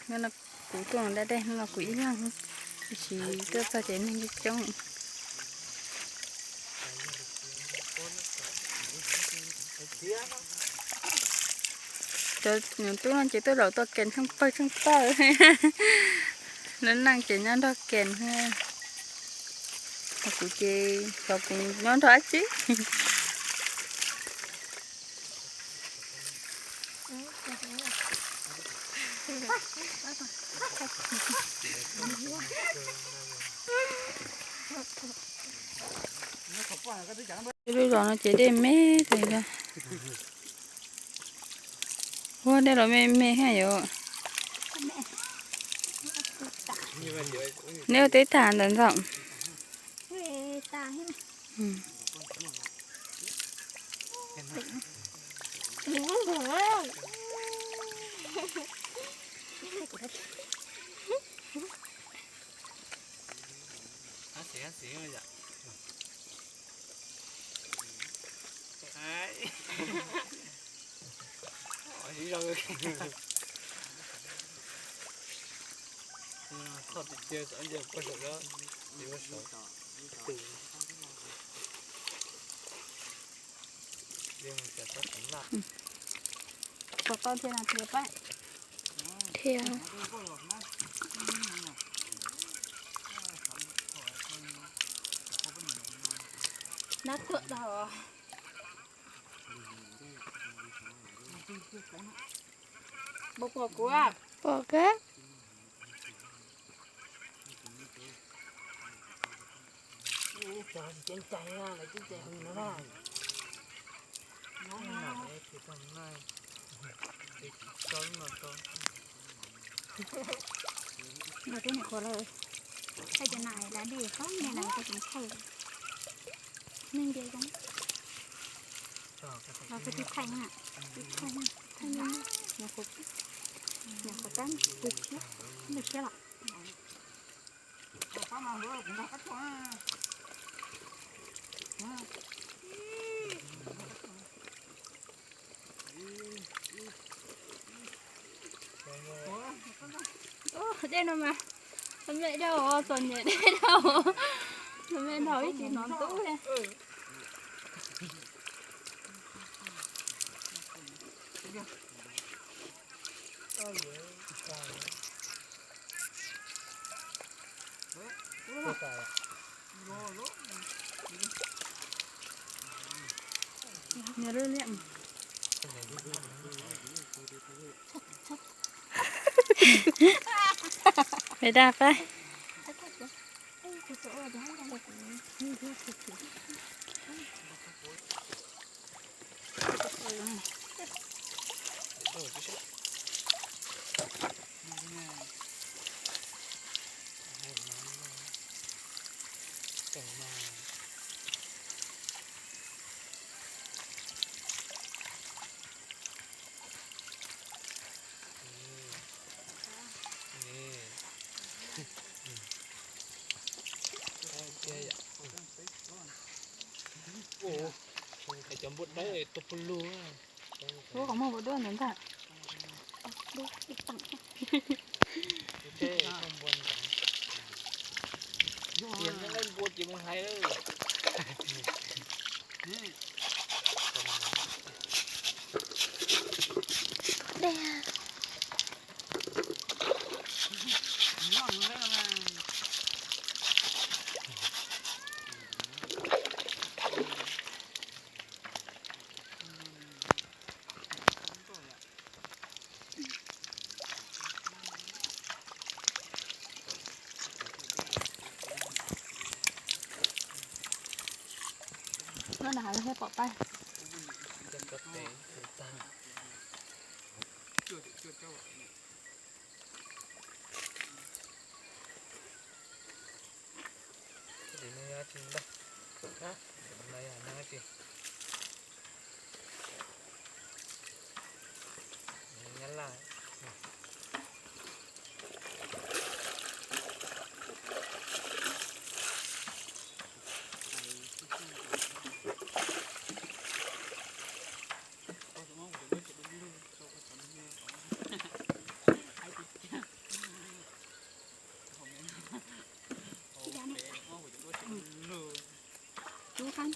Hnub no kuv tuaj dab dej, hnub no kuv ib leeg, tab sis tuaj txog ces neeg coob. Cov tub no ces tuaj zaum tuaj kes tsheej pawg tsheej pawg. Lub neej ces nyob nrog kes, ho kuv ces xyov kuv nyob nrog dab tsi. Lub zos no ces dej me tas zog. Ua dej los me me thiab yom. Neb ua teb tag ntawm ntxoom. Thiab. Pom kawg. Los tej niam qhuav lawm, thaij cov nam da dej txhob me lawm koj tseem thaij. Neeg nce zoo. Los koj twb thaij na, twb thaij na, thaij na, nyuam qhuav, nyuam qhuav tab tus siab, tus siab lawm. Dej no mas, me dhau, txom nyem dej dhau, me dhau ib tsis hnov ntub li. Peb dag pab. Cov npua dawb tuaj pw lug. Lub qhov muag npua dub ntawd ntag. Npua ces mus hais. Noj na hais thiab pom pab.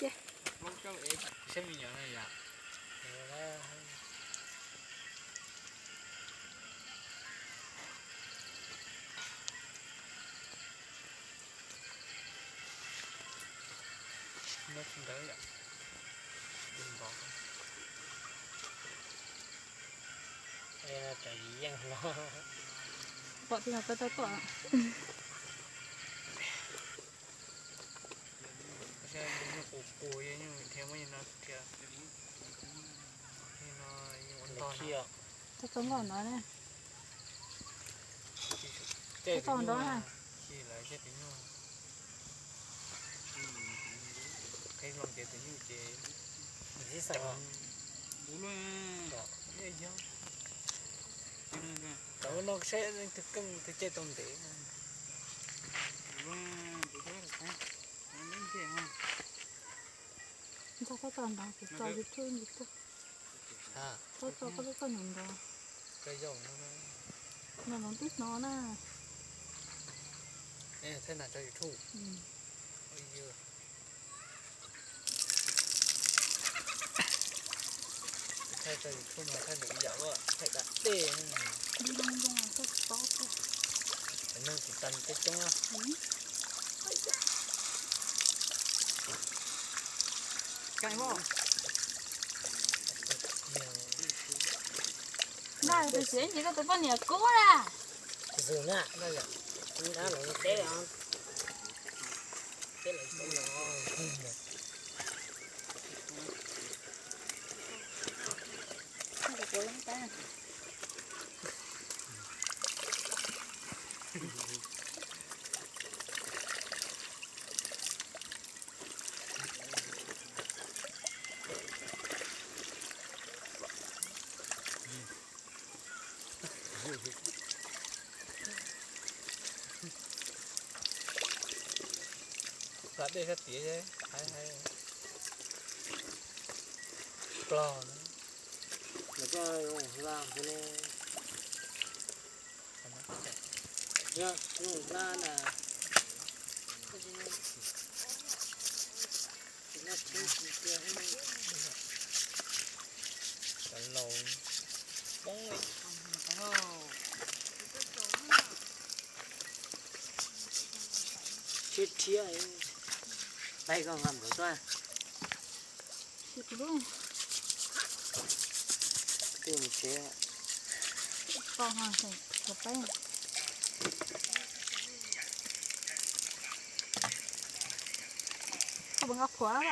Ces saib me nyuam no yom. Nyob tsis ntawd yom. Pom tias peb tau tuaj. Nyuj qus qus, nyuj thiab muab no thiab. Tau tau nkaus no na. Tau nrog na. Qhib los ces tus nyuj ces ntxim xav. Tau no saib leej twg keej twg caij tau ntev. Ntxog koj tso nrog kuv tso YouTube ntsis tuaj. Koj tso koj lub koj num nrog. No no tib no na. Thaij na tso YouTube. Thaij tso YouTube no thaij lwm yam luaj, thaij da dej. Neeg kuv tas tej coob. Nqa tus siav ib ntsis rau tus poj niam kub na. Zus na, nqa los teb os. Teb los teb los. Pla dej sab tid, hais hais. Plog. Cov laus poob li. Rhiab rhiab, pab koj nqa nplawv tuaj. Twb mus tsev. Koj puas nqa qhuav?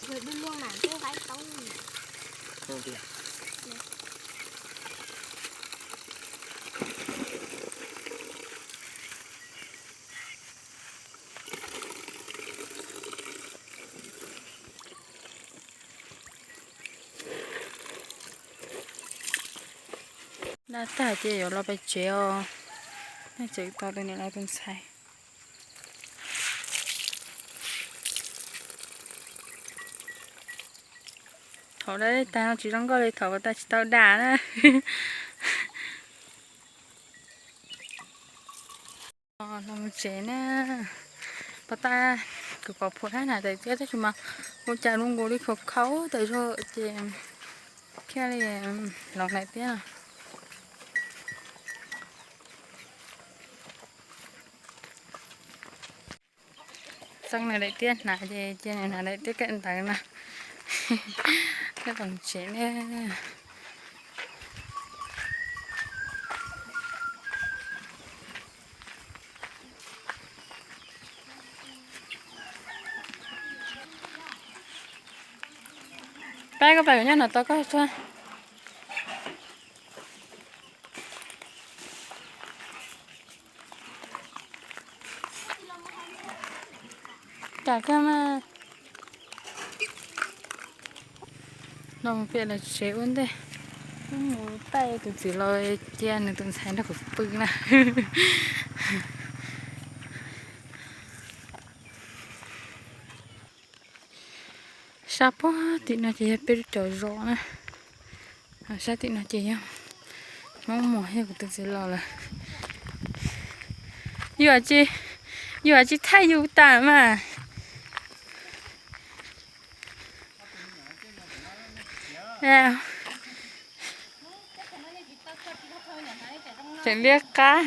Dej luaj mas twb qaib tau. Noj tag ces yuav los pem tsev os. Noj tsev tos tus niam laus tus ntxhais. Thaum dab tag no tsis zoo nkauj li thaum tas tsis tau dam na. Los mus tsev na. Pov tas kuv pom phuam hab na tais tiab tab sis mas ua cas zoo nkaus li khaus khaus tais zog ces thiaj li los hlais tiab. Txeeb nws daim tiab hnav ces cia nws hnav daim tiab kawm ntawv no. Peb los tsev na. Pab koj pab kuv nyob no tos koj tso. Cas koj mas. Los piam lawv tsev ua ntej. Wb mus taij tus txiv laus cia nws tus ntxhais nrog kuv pw na. Sab puag tim no ces yog peb lub cov zos na. Sab tim no ces yog Hmoob Muas thiab kuv tus txiv laus lawm. Yus tsis, yus tsis thaij yus tas mas. Tseem liab qab.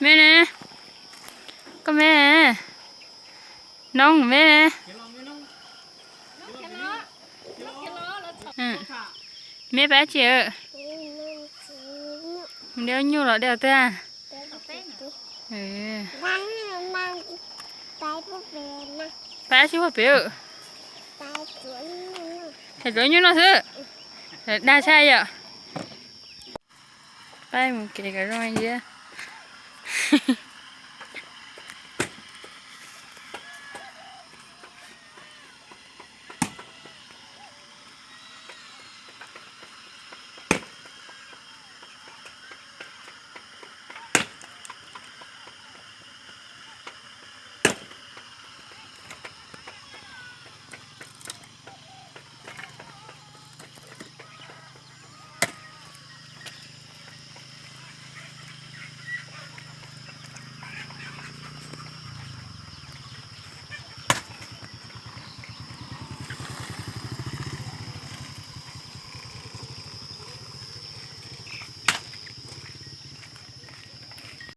Me ne, koj me, noob me. Me pab tsi, de nyuj los de twg? Pab tsi puag pem. Thaij tsuav nyuj noj xwb. Dag tshaj yom. Pab mus kev kom zoo ntsia.